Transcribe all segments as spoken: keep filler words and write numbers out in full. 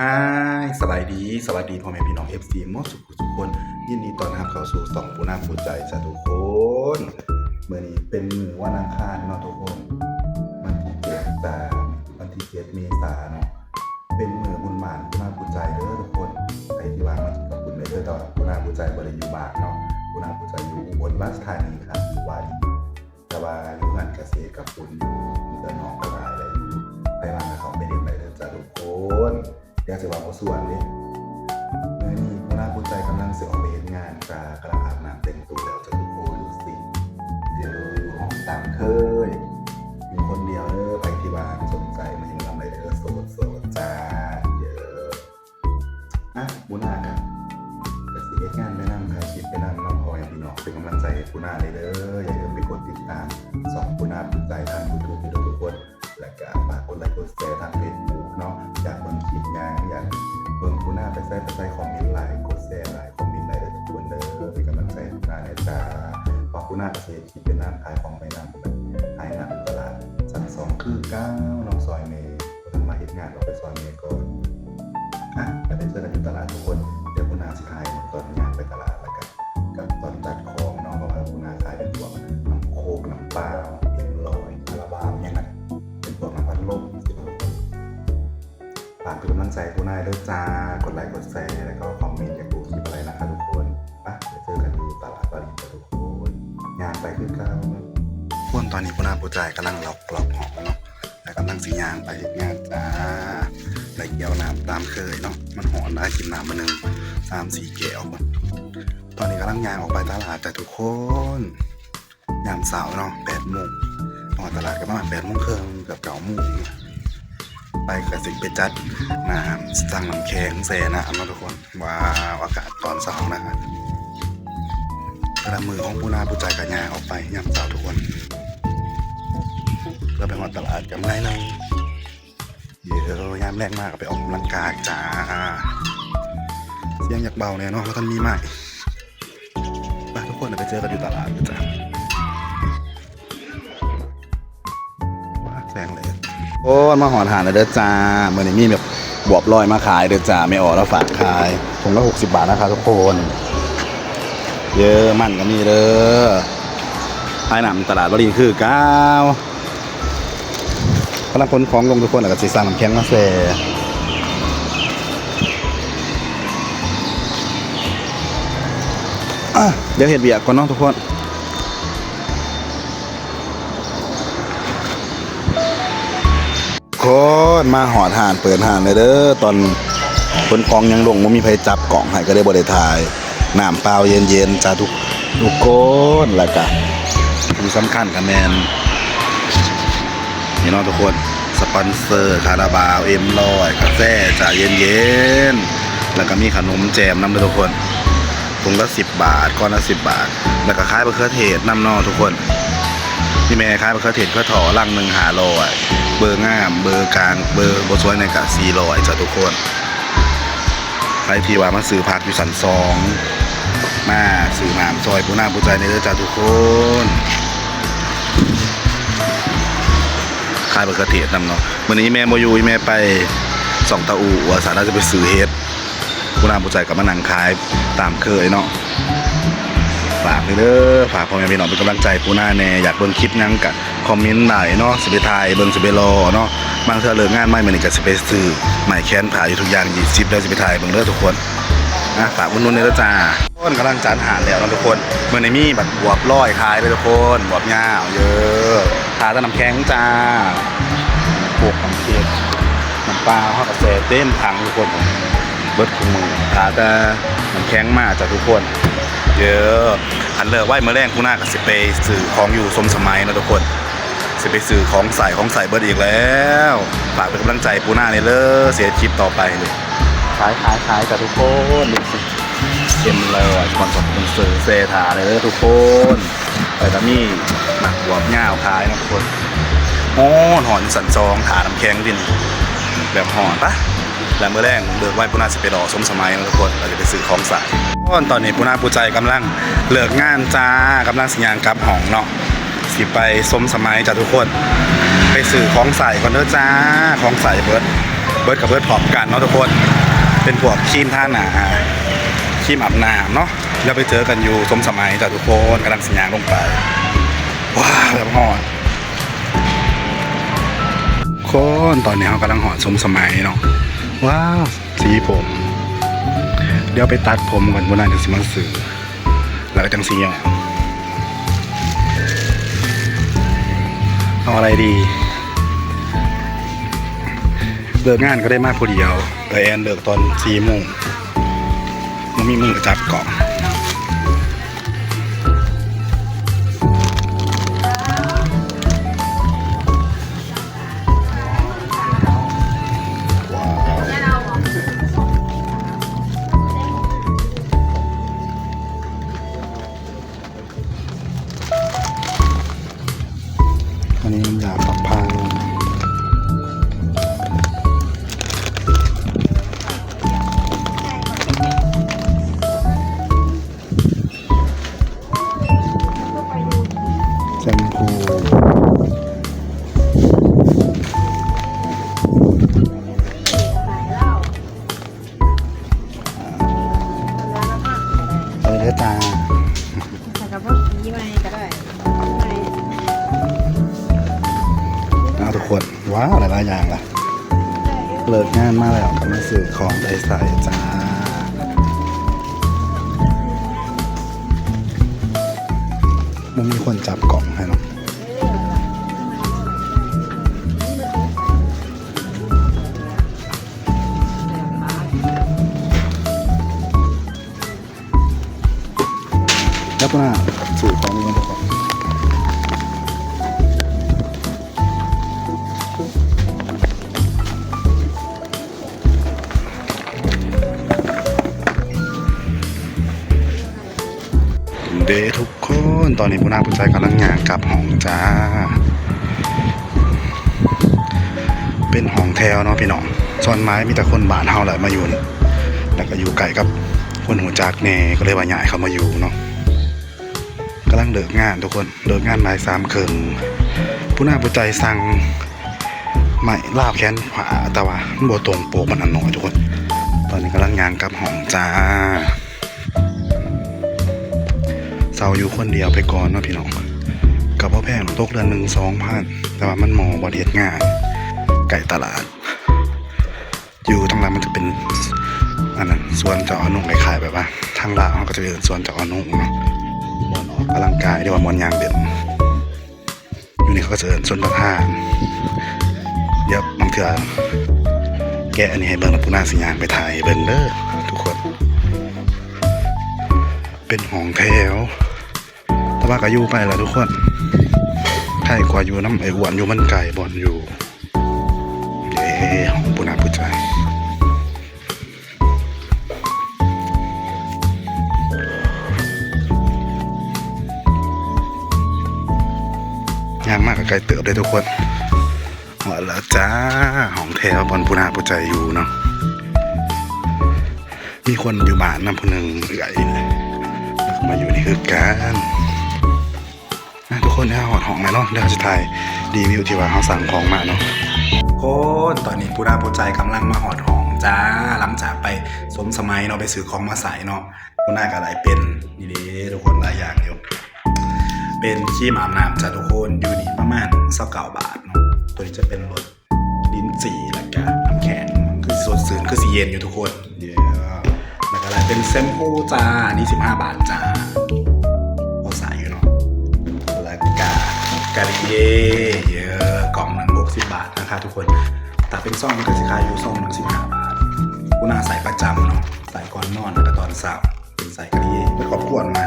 Hi สบายดี สวัสดีพ่อแม่พี่น้อง เอฟซี หมดสุขทุกคน ยินดีต้อนรับเข้าสู่ช่องปูนาปูใจจ้ะทุกคนมื้อนี้เป็นมื้อวันอังคารเนาะทุกคนวันที่เจ็ดจ้าวันที่เจ็ดเมษาเนาะเป็นมื้อบุญบ้านปูนาปูใจเด้อทุกคนใครที่ว่างมากินกับบุญได้เด้อแต่ว่าปูนาปูใจบ่ได้อยู่บ้านเนาะปูนาปูใจอยู่อุบลราชธานีครับอยู่วาริน แต่ว่าอยู่งานเกษตรกับคุณอยู่มีแต่น้องก็หลายเลยอยู่ไปมาเขาไปเรียนไปเด้อจ้าทุกคนเดี๋ยวจะว่าเขาส่วนเด้มื้อนี้หัวหน้าผู้ใจกำลังสิออกไปเฮ็ดงานจ้ากำลังอาบน้ำแต่งตัวแล้วจ้าทุกคนดูสิเดี๋ยวอยู่ห้องตามเคยอยู่คนเดียวเด้อไปที่บ้านสนใจมาอยู่นำได้เด้อโสดโสดจ้าเด้อ อ่ะปูนาครับก็สิเฮ็ดงานไปนำถ่ายคลิปไปนำเนาะพ่อแม่พี่น้องเป็นกำลังใจให้ปูนาเลยเด้ออย่าลืมไปกดติดตามช่องปูนาปูใจทาง YouTube เด้อทุกคนแล้วก็ฝากกดไลค์กดแชร์ทาง Facebook เนาะอยากเบิ่งคลิปหยังอยากเบิ่งปูนาไปใส่ไปใส่คอมเมนต์หลายกดแชร์หลายคอมเมนต์หลายเด้อทุกคนเด้อเป็นกำลังใจให้ปูนาแน่จ้าเพราะปูนาก็สิเฮ็ดคลิปไปนำขายของไปนำขายน้ำอยู่ตลาดชั้นสองคือเก่าเนาะซอยแม่ เพิ่นมาเฮ็ดงานออกไปซอยแม่ก่อนอ่ะแล้วไปเจอกันอยู่ตลาดทุกคน เดี๋ยวหัวหน้าสิถ่ายตอนย่างไปตลาดแล้วกันกับตอนจัดของเนาะเพราะว่าหัวหน้าขายเป็นพวกน้ำโคกน้ำเปล่าเอ็มร้อยคาราบาวเนี่ยนะเป็นพวกน้ำอัดลมสิทุกคนฝากเป็นกำลังใจหัวหน้าด้วยจ้ากดไลค์กดแชร์แล้วก็คอมเมนต์อยากดูคลิปอะไรนะคะทุกคนอ่ะเดี๋ยวเจอกันอยู่ตลาดวารินจ้ะทุกคนย่างไปคือเก่าทุกคนตอนนี้หัวหน้าผู้ชายกำลังล็อกกรอบของเนาะ แล้วกำลังสิย่างไปเฮ็ดงานจ้าไปเกี่ยวน้ำตามเคยเนาะ มันฮ้อนหลายกินน้ำมาหนึ่งสามสี่แก้วก่อนตอนนี้กำลังย่างออกไปตลาดจ้ะทุกคน ยามเช้าเนาะแปดโมงออกตลาดก็ประมาณแปดโมงครึ่งเกือบเก้าโมงไปก็สิไปจัดน้ำสั่งน้ำแข็งแช่น้ำเนาะทุกคน ว้าวอากาศตอนเช้านะครับกระมือของผู้หน้าผู้ใจกับย่างออกไปยามเช้าทุกคนเพื่อไปฮอดตลาดกันหน่อยหนึ่งเดี๋ยวยามแรกมากก็ไปออกกำลังกายจ้าเสียงอยากเบาแน่เนาะเพราะท่านมีไม้ไปทุกคนเดี๋ยวไปเจอกันอยู่ตลาดจ้า ว้าแสงเลยโอ้มาหอดหาดแล้วเด้อจ้ามื้อนี้มีแบบบวบลอยมาขายเด้อจ้าแม่ออแล้วฝากขายถุงละหกสิบบาทนะคะทุกคนเยอะมันก็มีเด้อขายน้ำตลาดวารินคือเก่ากำลังขนของลงทุกคนแล้วก็สิสั่งน้ำแข็งมาแช่อ่ะเดี๋ยวเฮ็ดเวียกก่อนเนาะทุกคน คนมาหอดหานเปิดหานเลยเด้อตอนคนของยังลงบ่มีไผจับกล่องให้ก็ได้บ่ได้ถ่ายน้ำเปล่าเย็นๆจ้าทุกทุกคนแล้วก็ที่สำคัญก็แม่นนี่เนาะทุกคนสปอนเซอร์คาราบาวเอ็มร้อยกาแฟจ้าเย็นๆแล้วก็มีขนมแจมนำเด้อทุกคน ถุงละสิบบาทก้อนละสิบบาท แล้วก็ขายมะเขือเทศนำเนาะทุกคนนี่แม่ขายมะเขือเทศเขือถอลังหนึ่งห้าร้อยเบอร์งามเบอร์กลางเบอร์บ่สวยในกะสี่ร้อยจ้ะทุกคนใครที่ว่ามาซื้อผักอยู่สันสองมาซื้อน้ำซอยผู้หน้าผู้ใจในเด้อจ้าทุกคนขายมะเขือเทศนำเนาะวันนี้แม่โมยูแม่ไปสองตะอูว่าสาราจะไปซื้อเห็ด ผู้นำผู้ใจกับมานั่งขายตามเคยเนาะฝากเด้อฝากพ่อแม่พี่น้องเป็นกำลังใจผู้หน้าแน่อยากเบิ่งคลิปยังกะคอมเมนต์ได้เนาะสิไปถ่ายเบิ่งสิไปรอเนาะบางเทื่อเลิกงานไม่เหมือนกันสิไปซื้อไม้แขวนผ้าอยู่ทุกอย่างยี่สิบแล้วสิไปถ่ายเบิ่งเด้อทุกคนนะฝากอุดหนุนเด้อจ้าต้นกำลังจานหารแล้วนะทุกคนเมื่อในมีบักบวบร้อยขายเลยทุกคนบวบยาวเยอะทาต้นน้ำแข็งจ้าพวกน้ำเค็มน้ำปลาเขากระแสเต็มถังทุกคน เบิดคู่มือถ้าแต่น้ำแข็งมาจ้ะทุกคนเด้อคันเลิกไว้มื้อแรงปูนาก็สิไปซื้อของอยู่สมสมัยเนาะทุกคนสิไปซื้อของใส่ของใส่เบิดอีกแล้วฝากเป็นกำลังใจปูนาในเด้อเสียคลิปต่อไปเลยขายขายขายจ้ะทุกคนดูสิเต็มเลยก่อนสองคนซื้อเซทาเลยทุกคนแต่ก็มีหมากบวบง่าวขายนะทุกคนโอ้หอนสันซองถาน้ำแข็งดินแบบหอนปะ และมื้อแรงเลิกไว้ปูนาสิไปรอสมสมัยนะทุกคนเราจะไปซื้อของสายตอนตอนนี้ปูนาปูใจกำลังเลิกงานจ้ากำลังสิย่างกลับห้องเนาะสิไปสมสมัยจ้าทุกคน ไปซื้อของใส่ก่อนเด้อจ้าของใส่เบิด เบิดกับเบิดพร้อมกันเนาะทุกคน เป็นพวกครีมทาหน้า ครีมอาบน้ำเนาะ แล้วไปเจอกันอยู่สมสมัยจ้ะทุกคน กำลังสิย่างลงไป ว้าแบบฮอด คนตอนนี้เรากำลังฮอดสมสมัยเนาะ ว้าว สีผม เดี๋ยวไปตัดผมก่อน วันนั้นจะสิมาซื้อ แล้วก็จังสีเอาอะไรดี เลิกงานก็ได้มาผู้เดียว แต่แอนเลิกตอนสี่โมง มันมีมือจับกล่อง อันนี้มันยาปรับผ้า แชมพู เอาเลยจ้า ใส่กับพวกสีใหม่ก็ได้ ใหม่ เอาทุกคน ว้าว หลายๆอย่างละ เลิกงานมาแล้วก็มาซื้อของได้ใส่จ้า มันมีคนจับกล่องให้เนาะ แล้วก็น่าสูตรของมันก่อน เด้ทุกคน ตอนนี้ผู้นางผู้ชายกำลังย่างกลับห้องจ้า เป็นห้องแถวเนาะพี่น้อง ส่วนมากมีแต่คนบ้านเฮาแหละมาอยู่นี่ แล้วก็อยู่ใกล้กับคนรู้จักแน่ ก็เลยว่าย้ายเข้ามาอยู่เนาะ กำลังเลิกงานทุกคน เลิกงานบ่ายสามครึ่ง ผู้นางผู้ชายสั่งไม้ลาวแขวนผ้า แต่ว่ามันบ่ตรงปก มันอันน้อยทุกคน ตอนนี้กำลังย่างกลับห้องจ้า เซาอยู่คนเดียวไปก่อนเนาะพี่น้อง ก็บ่แพง ตกเดือนหนึ่งสองพัน แต่ว่ามันเหมาะบ่เฮ็ดงาน ใกล้ตลาด อยู่ทางหลังมันจะเป็น อันนั้น สวนเจ้าอาวาส คล้ายๆแบบว่า ทางลาวเขาก็จะเอิ้นสวนเจ้าอาวาสเนาะ ม่วนออกกำลังกาย หรือว่าม่วนย่างเล่น อยู่นี่เขาก็จะเอิ้นสวนประทาน เดี๋ยวบางเทื่อแกะอันนี้ให้เบิ่ง แล้วผู้นางสิย่างไปถ่ายให้เบิ่งเด้อทุกคน เป็นห้องแถว แต่ว่าก็อยู่ไปล่ะทุกคน ไกลกว่าอยู่นำไอ้อ้วนอยู่ มันไกลบ่อนอยู่ เอ้ ห้องผู้นางผู้ชาย ย่างมากก็ไกลเติบเลยทุกคน ฮอดแล้วจ้า ห้องแถวบ่อนผู้นางผู้ชายอยู่เนาะ มีคนอยู่บ้านนำผู้หนึ่งเอื้อย แล้วก็มาอยู่นี่คือกัน นะทุกคน เดี๋ยวฮอดห้องแล้วเนาะ เดี๋ยวจะถ่ายรีวิวที่ว่าเขาสั่งของมาเนาะ คนตอนนี้ผู้นางผู้ชายกำลังมาฮอดห้องจ้า หลังจากไปสมสมัยเนาะ ไปซื้อของมาใส่เนาะ ผู้นางก็ได้เป็นนี่เด้ทุกคน หลายอย่างอยู่ เป็นครีมอาบน้ำจ้าทุกคน อยู่นี่ประมาณซาวเก้าบาทเนาะ ตัวนี้จะเป็นรส ลิ้นจี่ แล้วก็น้ำแข็ง คือสดชื่น คือสิเย็นอยู่ทุกคน เย้ แล้วก็อะไรเป็นแชมพูจ้า อันนี้สิบห้าบาทจ้า พอใส่อยู่เนาะ แล้วก็กาลิเย่ เย้ กล่องหนึ่งหกสิบบาทนะคะทุกคน แต่เป็นซองมันก็สิขายอยู่ซองหนึ่งสิบห้าบาท ผู้นางใส่ประจำเนาะ ใส่ก่อนนอนแล้วก็ตอนเช้า เป็นใส่กะทิเบิดครอบครัวมา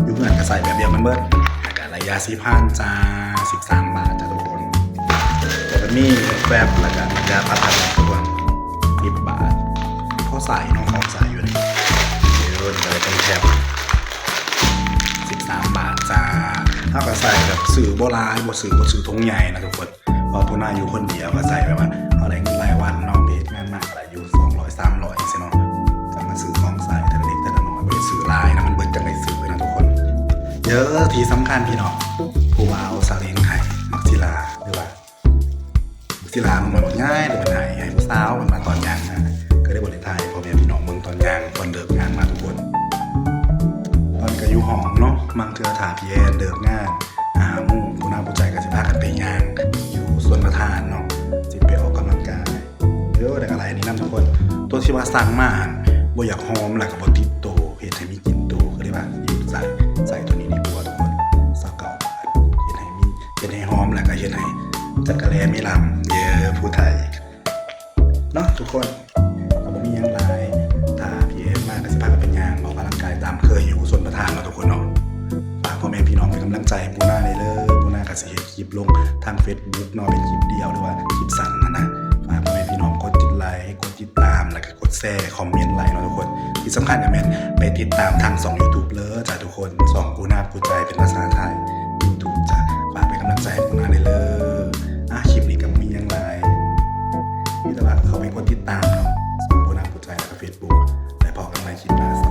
อยู่เฮือนก็ใส่แบบเดียวกันเบิด แล้วก็อะไร ยาสีฟันจ้า สิบสามบาทจ้าทุกคน แต่มันมีแฟบแล้วก็ยาปรับผ้านุ่มทุกคน สิบบาท พอใส่เนาะ ของใส่อยู่นี่ เดี๋ยวอะไรเป็นแฟบ สิบสามบาทจ้า เฮาก็ใส่แบบซื้อบ่หลาย บ่ซื้อ บ่ซื้อถุงใหญ่นะทุกคน เพราะผู้นางอยู่คนเดียวก็ใส่แบบว่า เอาได้เงินรายวันเนาะ ไปเฮ็ดงานมาก็ได้อยู่สองร้อยสามร้อยจังซี้เนาะ ก็มาซื้อของใส่ทีละเล็กทีละน้อย บ่ได้ซื้อหลายนะ มันเบิดจั่งได้ซื้อนะทุกคน เด้อ ที่สำคัญพี่น้อง ผู้บ่าวสาวเลี้ยงไห้ มักศิลา หรือว่า มักศิลามันบ่ง่าย หรือมันให้ ให้ผู้สาวมัน แย่เลิกงานห้าโมง ผู้นำผู้ใจก็สิพากันไปย่างอยู่สวนประทานเนาะ สิไปออกกำลังกาย เดี๋ยวได้อะไรนี่นำทุกคน ตัวที่ว่าสั่งมาหั่นบ่อยากหอมแล้วก็บ่ติดโต เฮ็ดให้มีกลิ่นโต ก็เลยว่าหยิบใส่ ใส่ตัวนี้ดีกว่าทุกคน ซาวเก้าบาท เฮ็ดให้มี เฮ็ดให้หอมแล้วก็เฮ็ดให้จักระแลมีลำ เย้ ผู้ไทย เนาะทุกคน ก็บ่มีหยังหลาย ถ้าพี่เอฟมาก็สิพากันไปย่างออกกำลังกายตามเคยอยู่สวนประทานเนาะทุกคนเนาะ ฝากพ่อแม่พี่น้องเป็นกำลังใจให้ปูนาได้เด้อ ปูนาก็สิเฮ็ดคลิปลงทาง Facebook เนาะ เป็นคลิปเดียวหรือว่าคลิปสั้นหั้นนะ ฝากพ่อแม่พี่น้องกดติดไลค์ กดติดตาม แล้วก็กดแชร์ คอมเมนต์ไลค์เนาะทุกคน ที่สำคัญก็แม่นไปติดตามทางช่อง YouTube เลยจ้ะทุกคน ช่องปูนาผู้ใจเป็นภาษาไทย YouTube จ้ะ ฝากเป็นกำลังใจให้ปูนาได้เด้อ อ่ะ คลิปนี้ก็บ่มีหยังหลาย มีแต่ว่าเข้าไปกดติดตามเนาะ ช่องปูนาผู้ใจแล้วก็ Facebook แล้วพบกันใหม่คลิปหน้า ส